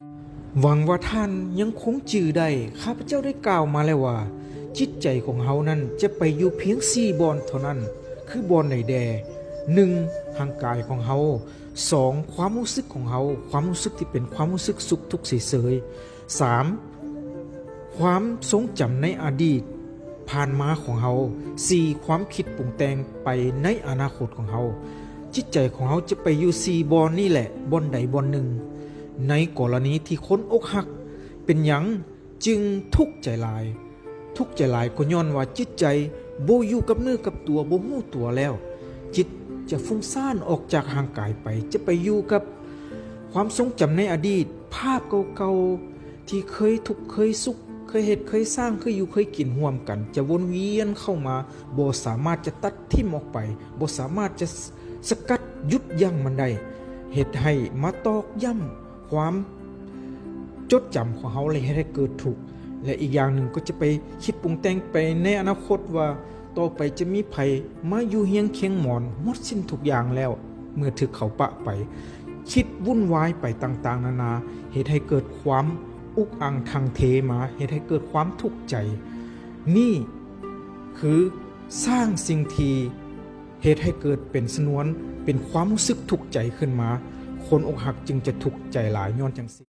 ຫວັງວ່າທ່ານຍັງຄົງຈື່ໄດ້, ຂ້າພະເຈົ້າໄດ້ກ່າວມາແລ້ວວ່າ ຈິດໃຈຂອງເຮົານັ້ນຈະໄປຢູ່ພຽງສີ່ບ່ອນເທົ່ານັ້ນ, ຄືບ່ອນໃດແດ່? ໜຶ່ງ, ຮ່າງກາຍຂອງເຮົາ, ສອງ, ຄວາມຮູ້ສຶກຂອງເຮົາ, ຄວາມຮູ້ສຶກທີ່ເປັນຄວາມຮູ້ສຶກສຸກທຸກເສຍເສີຍ, ສາມ, ຄວາມຊົງຈຳໃນອະດີດຜ່ານມາຂອງເຮົາ, ສີ່, ຄວາມຄິດປຸງແຕ່ງໄປໃນອະນາຄົດຂອງເຮົາ. ຈິດໃຈຂອງເຮົາຈະໄປຢູ່ສີ່ບ່ອນນີ້ແຫຼະ, ບ່ອນໃດບ່ອນໜຶ່ງ. ໃນກໍລະນີທີ່ຄົນອົກຫັກ, ເປັນຫຍັງຈຶ່ງທຸກໃຈຫຼາຍ? ທຸກໃຈຫຼາຍກໍຍ້ອນວ່າຈິດໃຈບໍ່ຢູ່ກັບເນື້ອກັບຕົວ, ບໍ່ຮູ້ຕົວແລ້ວ. ຈິດຈະຟຸ້ງສ້ານອອກຈາກຮ່າງກາຍໄປ, ຈະໄປຢູ່ກັບຄວາມຊົງຈຳໃນອະດີດ, ພາບເກົ່າໆ ທີ່ເຄີຍທຸກເຄີຍສຸກ, ເຄີຍເຮັດເຄີຍສ້າງ, ເຄີຍຢູ່ເຄີຍກິນຮ່ວມກັນ, ຈະວົນວຽນເຂົ້າມາ, ບໍ່ສາມາດຈະຕັດຖິ້ມອອກໄປ, ບໍ່ສາມາດຈະສະກັດຢຸດຢັ້ງມັນໄດ້, ເຮັດໃຫ້ມາຕອກຢ້ຳຄວາມຈົດຈຳຂອງເຮົາ ແລະ ເຮັດໃຫ້ເກີດທຸກ. ແລະ ອີກຢ່າງໜຶ່ງກໍຈະໄປຄິດປຸງແຕ່ງໄປໃນອະນາຄົດວ່າ ຕໍ່ໄປຈະມີໃຜມາຢູ່ຮຽງຄຽງໝອນ ໝົດສິ້ນທຸກຢ່າງແລ້ວ ເມື່ອຖືກເຂົາປະໄປ, ຄິດວຸ່ນວາຍໄປຕ່າງໆນານາ, ເຮັດໃຫ້ເກີດຄວາມອຸກອັ່ງຖັງເທມາ, ເຮັດໃຫ້ເກີດຄວາມທຸກໃຈ. ນີ້ຄືສ້າງສິ່ງທີ່ເຮັດໃຫ້ເກີດເປັນຊະນວນ ເປັນຄວາມຮູ້ສຶກທຸກໃຈຂຶ້ນມາ. ຄົນອົກຫັກຈຶ່ງຈະທຸກໃຈຫຼາຍຍ້ອນຈັ່ງຊີ້.